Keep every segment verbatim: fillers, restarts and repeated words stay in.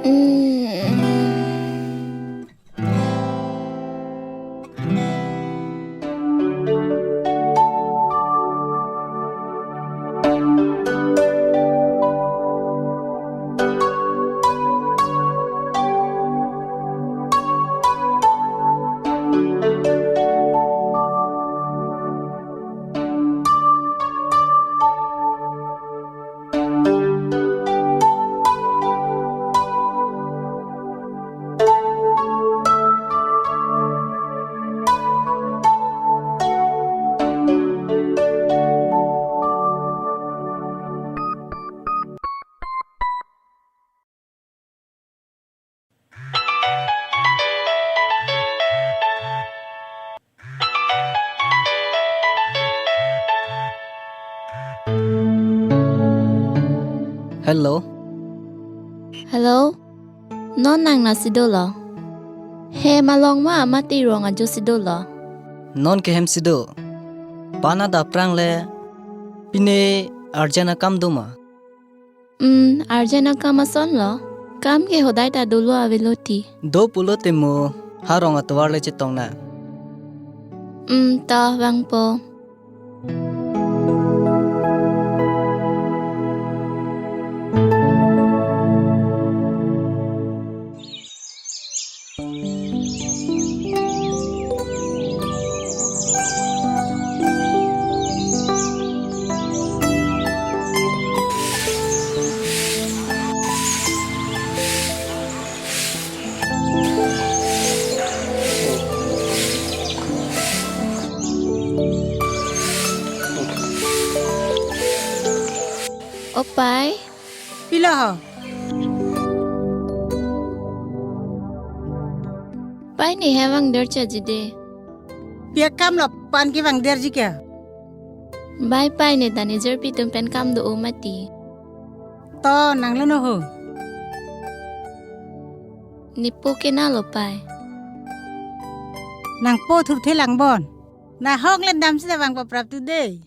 Mm. Hello. Hello. Non nang nasi dolo? Hem along ma mati rong ajo si dolo? Non ke hem si do. Pana da prang le. Pine urgent akam do ma? Hmm, urgent akam ason lo. Kam ke hodai ta dolo avelo ti. Do pulote mo harong atovar le chetong na. Hmm, ta vangpo. O pai. Pilo ho? Pai ne he vangder cha ji de. Pi akam lo pan ke vangder ji kya? Bai pai ne ta ne jirpi atum pen kam do o mati. To nang lo no ho. Ne po ke na lo pai. Nang po thurthe lang bon. Na hong le dam sida vang paprap tu de.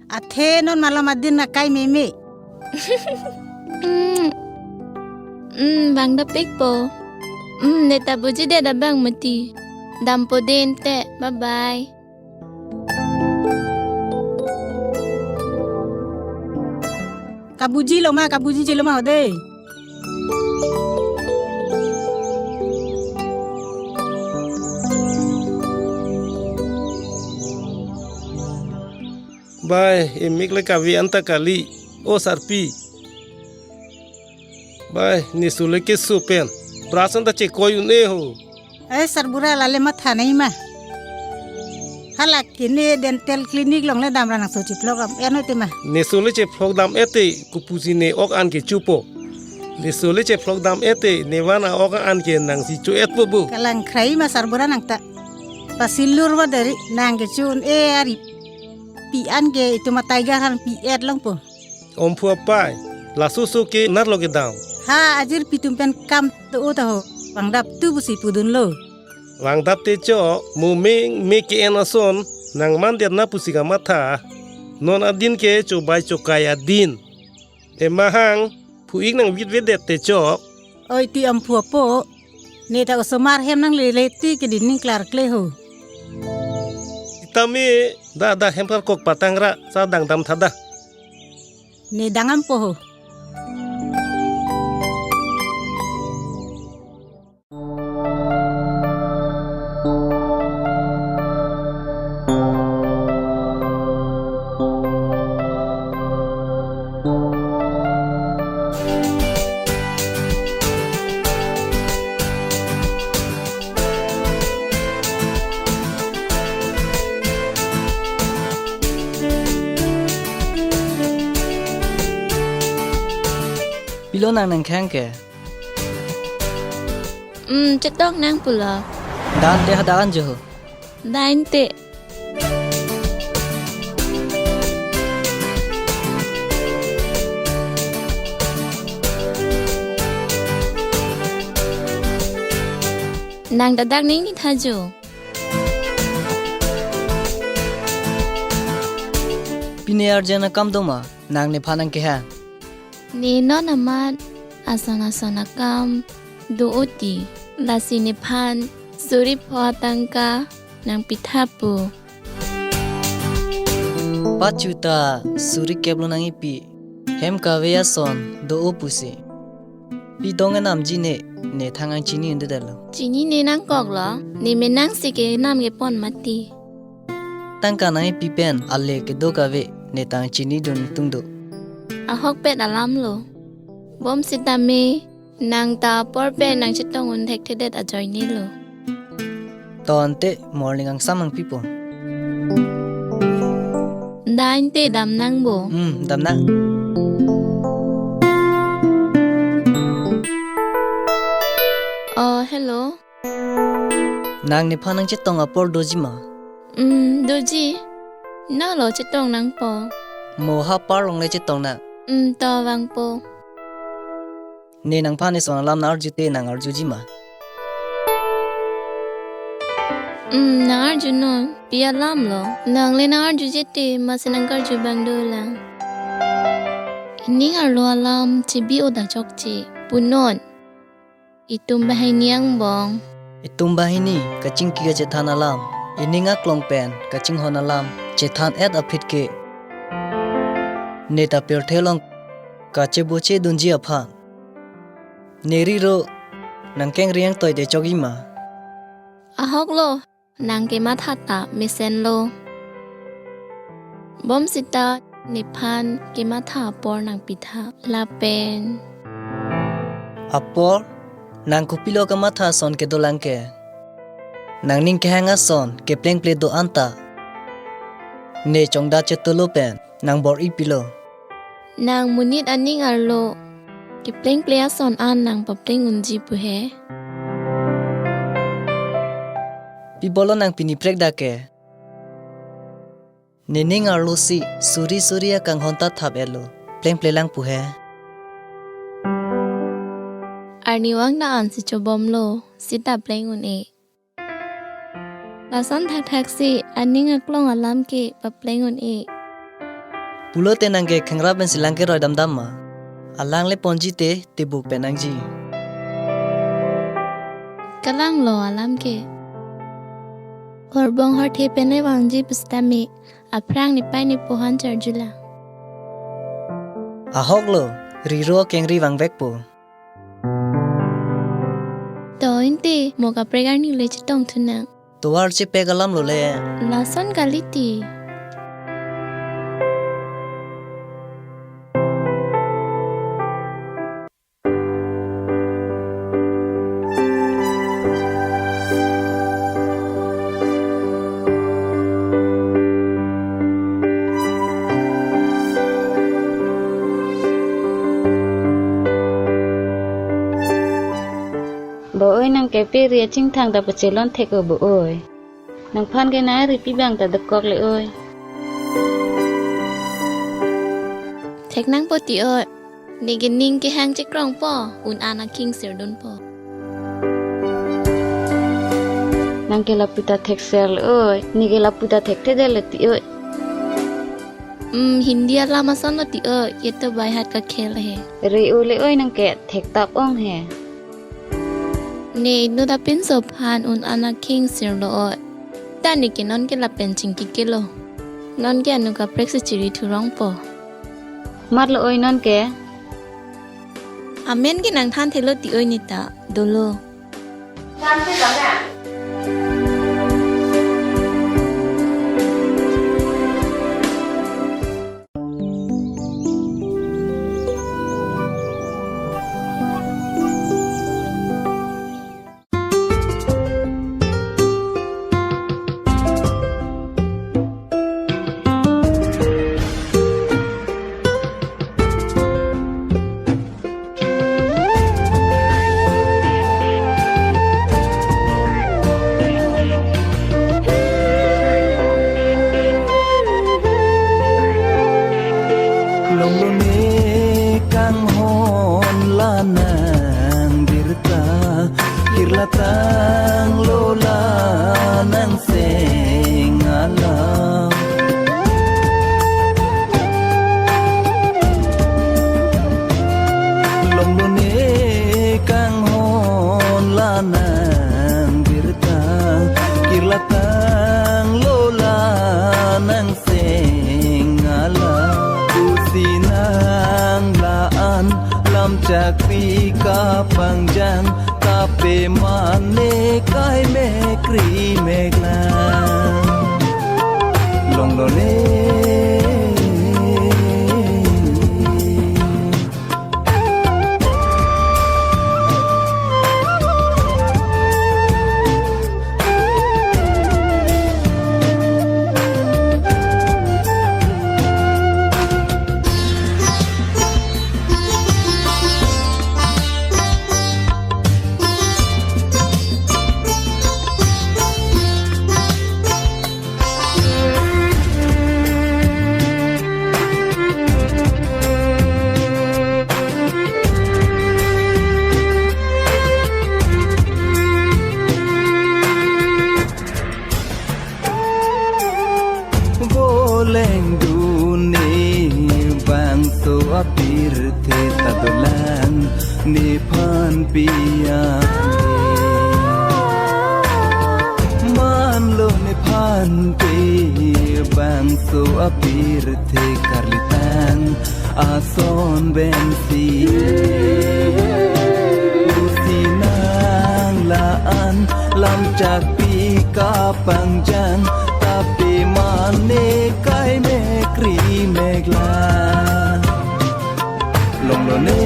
Athe non malom adin na kai meme. Mm. Mm, bang dapik po. Mm, ne ta buji de da bang mati. Dampo den te. Bye bye. Kabuji lo ma, kabuji je lo ma ho de. Bai, emik le kave anta kali. O sarpi. Bai, ne so le keso pen. Brush anta chekoi un-e ho. Eh, sarbura lale matha nai ma. Hala kene dental clinic along le damra nang so chiphlok dam-et te ma. Ne so le chiphlok dam-et te, kopusi ne ok an ke chupo. Ne so le chiphlok dam-et te, ne van a-ok an ke nangsi cho-etpo bo. Kalang khrai ma sarbura nang ta. Pasilur ma dari nang ke chun e ari. Pi an ke itum a-tiger han pi-et longpo. Omphu apai, laso so ke nat lo kedam. Ha, ajirpi atum pen kam to o ta ho. Vangdap tu pusi pudun lo. Vangdap te chok, mo meng me ke-en ason, nang mandet na pusi kamatha. Non adin ke chobai chokai adin. Emahang, phu-ik nang vit vedet te chok. Oi ti Omphu apo. Ne ta osomar hem nang lele ti ke din ning klar kle ho. Itame, da da hem klar kok patang ra, sa dang dam tha da. Ne dang ampo ho. Pilo nang nangkhang ke? Hmm, chetong nang pulo. Dan te hadak an jo ho. Dan te. Nang dadak ning ni tha jo. Pine arjan akam do ma, nang nephan nang keha. Ne non amat ason ason akam do-o ti, lasi nephan suri pho atangka nangpitha pu. Pachu ta suri kep lo nangkipi, hem kave ason do-o pusi. Pi dong enam ji ne, ne thang ang chini un'edetlo. Chinine nangkoklo, ne menang si kenam kepon mati. Tangka nangkipi pen ale kedo kave, ne tang chinidun tung do. Ahokpet alam lo. Bom sitame, nang ta apor pen nangchetong un thekthedet ajoine lo. To ante morning angsam nangpipo. Da ante damnang bo. Hmm, damnang. Oh, hello. Nang nephan nangchetong apor doji ma? Hmm, doji. Nalo chetong nangpo? Mo ha parlong le chetong nang. Hmm, to vangpo. Ne nangphan eson alam nang-arju te nang-arjuji ma? Hmm, nang-arjunon. Pi alam lo? Nang le nang-arjuje te, masi nangkarju abang dolang. Ining arlo alam chebi-o ta chokche. Punon. Itum banghini angbong. Itum banghini kachingki kachethan alam, ining aklong pen kachinghon alam chethan-et aphi ke, ne ta pirthe along kacheboche dunji aphan. Ne riro nangkengri angtoi te chokji ma? Ahok lo, nang kematha ta mesen lo. Bom sita nephan kematha apor nangpitha lapen. Apor, nang kopilo kematha ason kedolang ke? Nangning kehang ason keplengple do-an ta ne chongdat chetolo pen nang bor-i pilo? Nang monit aning arlo keplengple ason an nang papleng unji pu he. Pi bolo nang pini prek dak ke? Nening arlo si suri suri akanghon ta thap-etlo, plengple lang pu he. Arnivang ta ansi chobomlo, sita pleng un-e. Lason thakthak si aning aklong alam ke papleng un-e. Pulote nang ke khengrap pensi lang keroi damdam ma? Alang le ponji te tebuk pen nangji. Kalang lo alam ke. Horbong horthe pen le vangji pusitame, aphrang nepei nepo han charjulang. Ahok lo, riro kengri vangvekpo. To ante, mo kaprek arni le chetong thunang. Tovar chepek alam lo le. Lason kali ti. Bo oi, nang ke pe ri achingthang ta pachelon thek-o bo oi. Nangphan ke nang ripi abang ta dokok le oi. Thek nangpo ti oi. Ne ke ning kehang chekrongpo, un-an akhing sirdunpo. Nang ke lapu ta thekser le oi. Ne ke lapu ta thekthedetlo ti oi. Hmm, Hindi alam ason lo ti oi, ye to bai hat ka khel he. Re-o le oi, nang ke thektap ong he. Ne inut apinso aphan un-an akhing sirlo oi. Ta ne ke non ke lapen chingki kelo. Non ke anu kaprek si chiri thurongpo. Matlo oi non ke. Amen ke nang thanthelo ti oi ne ta, dolo. Longlo ne kanghon la nang birta, kirla tanglo la nang seng alam. Longlo ne Lam chakpi kapangjang, tapi mane kai mekri meklang. Longlone. Voleng duni bangso apirthe ta dolang nephan piya. Manlo nephan ke bangso apirthe karlitang ason bensi. Pusi nang la-an lam chakpi kapangjang, tapi mane kai mekri meklang. Longlone.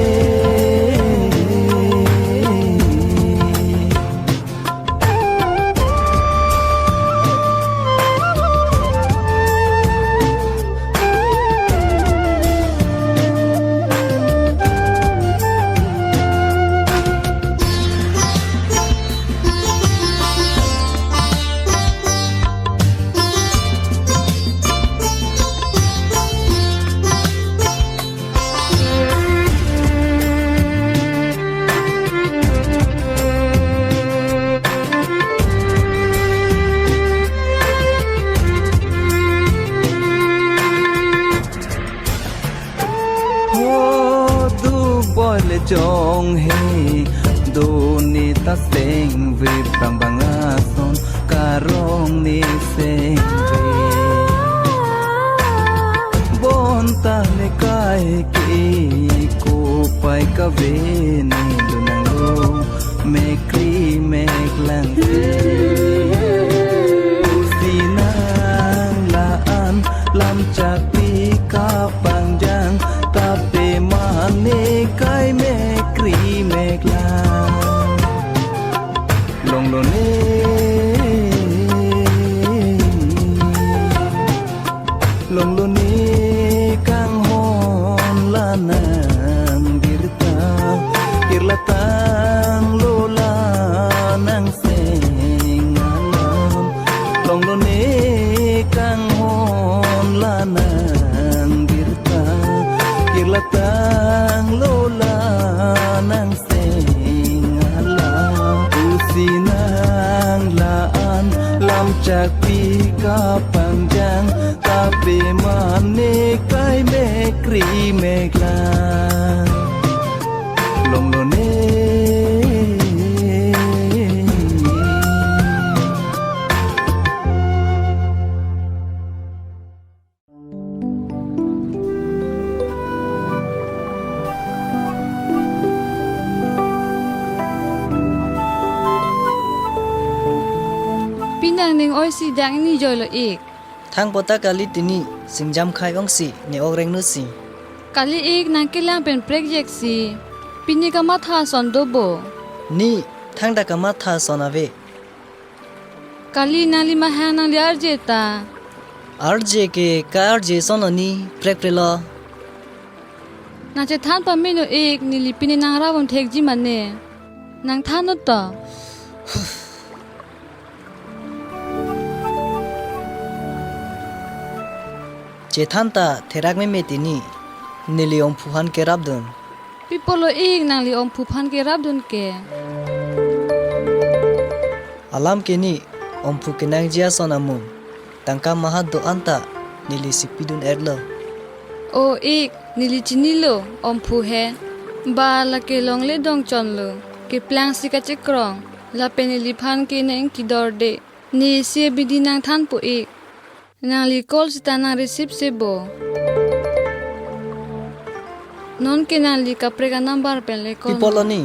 Ho du boy le jong he, duni ta seng ve bang bang ason karong ne seng ve. Bonta ne kai ke kopai kave ne lunang lo mekri meklang. Pusi nang la-an lam chakpi kapangjang, tapi mane kai mekri meklang. Longlone. Longlone kanghon lanang birta, kirlatang lo lanang seng alam. Longlone kanghon lanang birta, kirlatang lo lanang seng alam. Pusi nang la-an lam chakpi kapangjang, tapi mane kai mekri meklang. Longlone. Pini nang ning oisi dang ni joilo ik. Thangpo ta kali tini, singjam khai ongsi, ne ok rengno si. Kali ik nang kelang pen prekjeksi. Pini kamatha ason dobo. Ni, thangta kamatha ason ave. Kali nangli mahang nangli arje ta. Arje ke ka arje ason lo ni prekprelo. Nang chethan pameno ik neli pini nang ravon thekji mane. Nang thannon to. Chethan ta therak meme tini. Neli ongphu aphan kerapdun. Pi apotlo ik nangli ongphu aphan kerapdun ke. Alam ke ni ongphu kenangji ason amun. Tangka maha do-an ta neli si pidun-etlo. O ik, neli chinilo, ongphu he. Ba lake longle dongchonlo. Keplangsi kachekrong. Lapen neliphan ke neng kidorde. Ne isi abidi nang thanpo ik. Nangli call sita nang receive se bo. Non ke nangli kaprek a-number pen le call. Pi apotlo ma ni?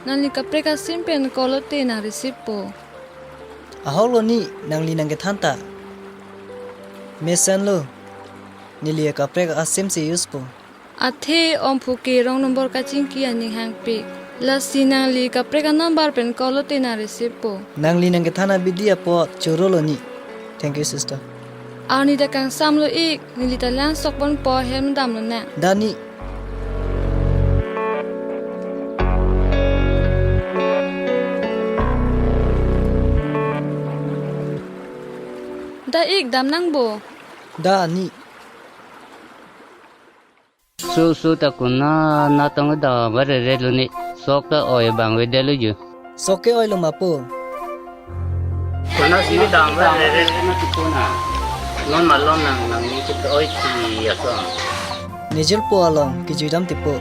Nangli kaprek a-sim pen call lote nang receive po. Ahoklo ni, nangli nangkethan ta. Mesenlo, neli kaprek a-sim si use po. Athe Omphu ke wrong number kachingki aning hangpik. Lasi nangli kaprek a-number pen call lote nang receive po. Nangli nangkethan abidi apot chorolo ni. Thank you, sister. Arni ta kangsamlo ik, neli ta lang sok ponpo, hem damlo nang. Da ni. Da ik, dam nang bo. Da ni. Su su ta kuna na tong da bare re lo ni. Sok ta oi bang ve de lo ju. Sok ke oilo ma po? Kuna si dam bare re lo na tu kuna. Non malom nang nangli chip oi ti ya so. Nejirpo along kejui dam ti po.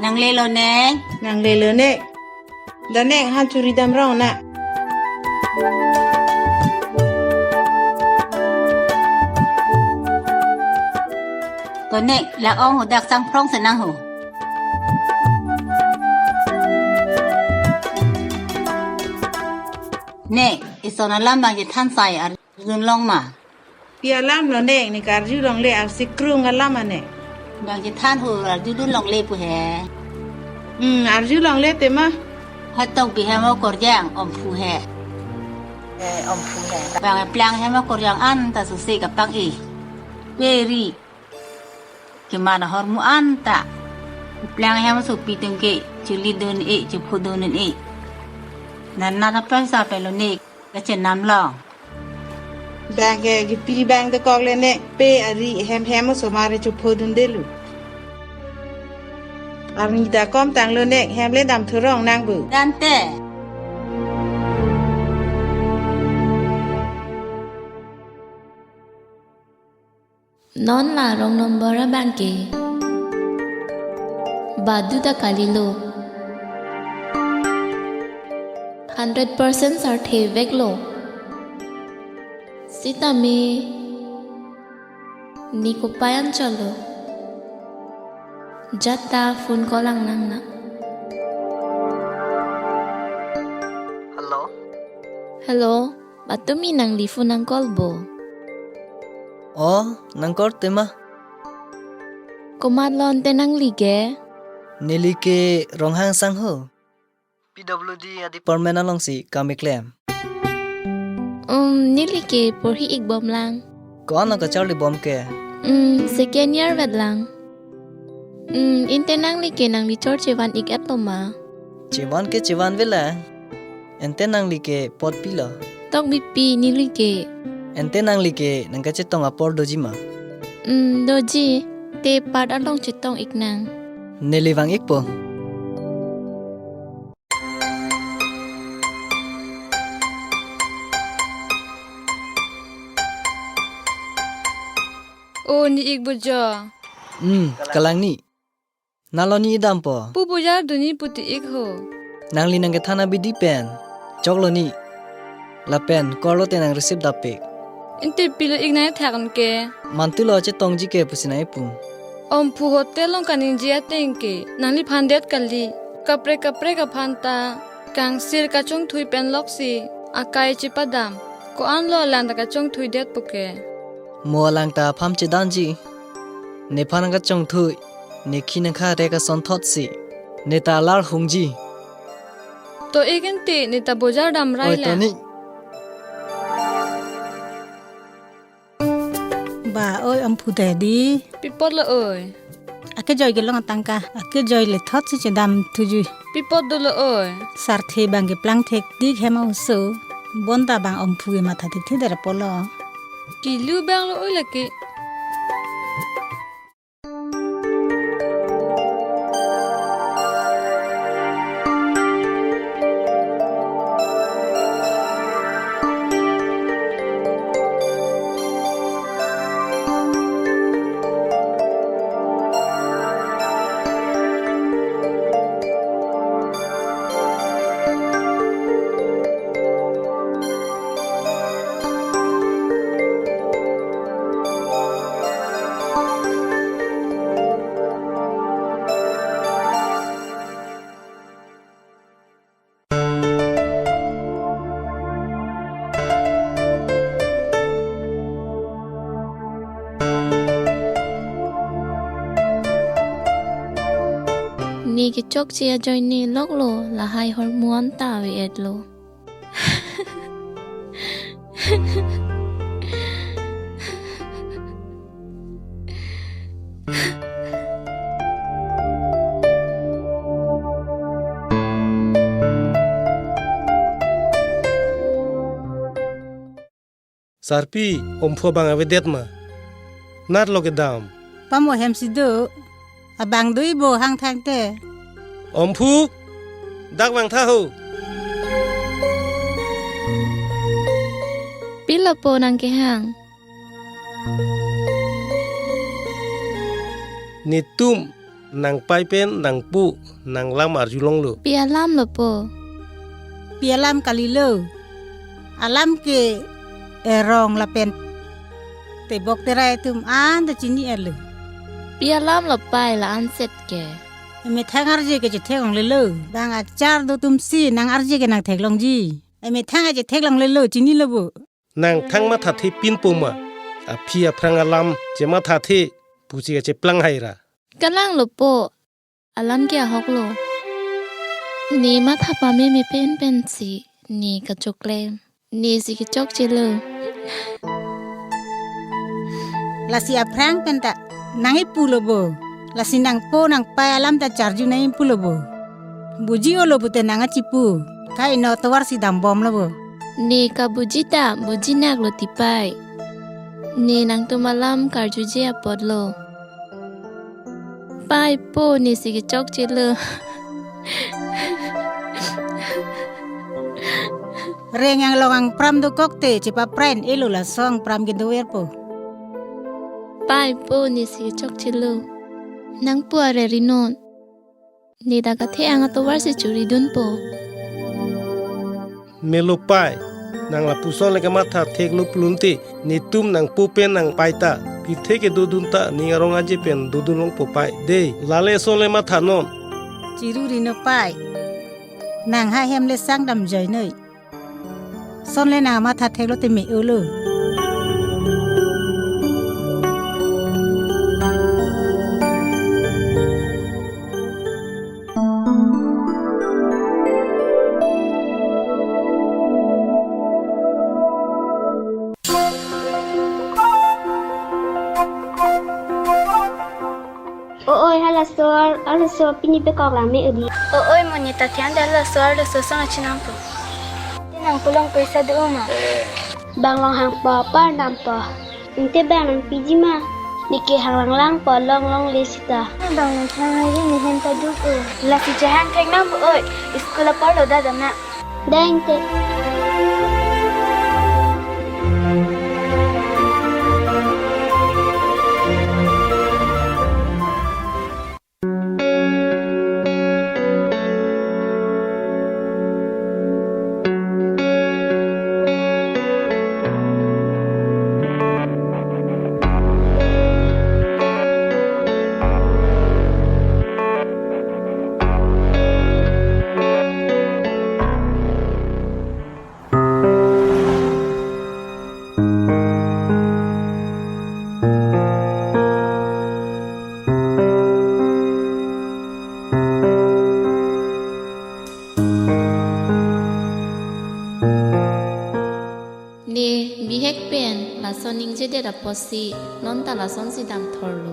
Nanglelo ne? Nanglelo ne? Da neng, han churi dam rong na. To neng, la-ong ho, dak sang phrong si nang ho. Neng, ison alam bang chethan sai arjulong ma? Pi alam lo neng, ne karjulongle, arsi krung alam ane. Bang chethan ho arjulongle pu he. Hmm, arjulongle te ma. Hatok bi hem akorjang Omphu he. Eh, Omphu he. Bang plang hem akorjang an ta susi kapang e. Very. Keman ahormu an ta. Plang hem sopi tengke, chuli dun e, chuphu dun e. Nan nan apa sa pelo ne, kachenam long. Bang ke kipi bang de kok le ne, pe ari hem hem osomar chuphu dun de lo. Arni ta kom tanglo ne, hem le dam thu rong nang bu. Dante. Non la wrong number abang ke. Badu ta kalilo. Hundred percent sarthe veklo. Sitame ne kopai an chalo. Jat ta phone call lang nang na. Hello. Hello. Patumi nangli phone nang call bo. Oh, nang call te ma. Komat lo ante nangli ke? Neli ke Ronghang sangho. P W D a-department alongsi kam keklem. Um, neli ke porhi ik bom lang. Ko-an lo kacharli bom ke? Um, second year vet lang. Hmm, ante nangli ke nangli chor chevan ik-et lo ma? Chevan ke chevan ve lang. Ante nangli ke pot pilo? Tok bipi neli ke. Ante nangli ke nang kachetong apor doji ma? Hmm, doji. Te part along chetong ik nang. Neli vang ikpo. O, ne ik bo jo. Hmm, kalang ne. Nalo ne dampo. Pu bojar dun ne pu ti ik ho. Nangli nang kethan abidi pen choklo ne. Lapen call lote nang receive dapik. Ante pilo ik nang thak an ke. Mantu lo chetongji ke pusi nang ipu. Omphu hotel along kaningje ateng ke nangliphan det kali. Kaprek kaprek aphan ta kangsir kachongthui pen loksi akai chepadam. Ko-an lo alang ta kachongthui detpo ke? Mo alang ta pham chedanji. Nephan kachongthui, ne khi nang kha re kasonthotsi. Ne ta alar hungji. To ik ante, ne ta bojar dam rai. Oi, la to ne. Ba, oi, Omphu ta di. Pi apot lo oi? Akejoi kelong atangka, akejoi le thotsi chedam thuji. Pi apot dolo oi? Sarthe bang keplang thekdik hem oso. Bonta bang Omphu ke matha thekthe der apotlo. Kilu bang lo oi lake. kechokche ajoine loklo, lahai hormu anta ave-etlo. Sarpi, Omphu abang avedet ma? Natlo kedam. Pamo hem si do. Abang do-ibo hang thangte. Omphu, dak vangtha ho. Pilo po nang kehang? Netum nangpai pen nangpo nanglam arjulonglo. Pi alamlo po? Pi alam kalilo. Alam ke erong lapen tebok terai atum anta chini-etlo. Pi alamlo pai la-anset ke? Emethang arje ke chetheklonglelo. Bang achar do atum si nang arje ke nangtheklongji. Emethang aje theklonglelo, chinilo bo. Nang thang mathathe pinpo ma? Aphi aphrang alam chemathathe pusi kacheplang haira. Kalanglo po, alam ke ahoklo. Ne matha pameme pen pensi ne kachoklem. Ne si kechokchelo. Lasi aphrang penta nang-ipulo bo. Lasi nangpo nangpai alam ta charju nang-ipulo bo. Buji-olo pute nang achipu. Kai no tovar si dambomlo bo. Ne kabuji ta bujinaklo ti pai. Ne nangtum alam karjuje apotlo. Pai po, ne si kechokchelo. Reng anglong angpram dokok te chepapra-en-elo, laso angpram kedover po. Pai po, ne si kechokchelo. Nangpo are rinon. Ne dak athe-ang atovar si churidunpo. Melo pai, nang lapuson le kamatha theklo pulote, netum nangpo pen nangpai ta pirthe kedodun ta ning arong aje pen dodunlongpo pai. Dei, lale son le mathanon. Chirurino pai. Nang ha hem le sang damjoinoi. Son le nang matha theklo te me-olo. O-oi, halaso ar-, halaso pini pekok lang me-odi. O-oi, mo ne ta thian da halaso arloso song achinampo. Te nangpulong poisa do ma? Bang longhangpo, parnampo. Ante bang nangpiji ma? Ne ke hanglanglangpo, longlongle sita. Bang nangthang aji ne hem ta duk-o. Lasi chehang theknampo oi. School apor lo da damna. Deng te. Ne bihek pen lason ningjedet apotsi, non ta lasonsi damthorlo.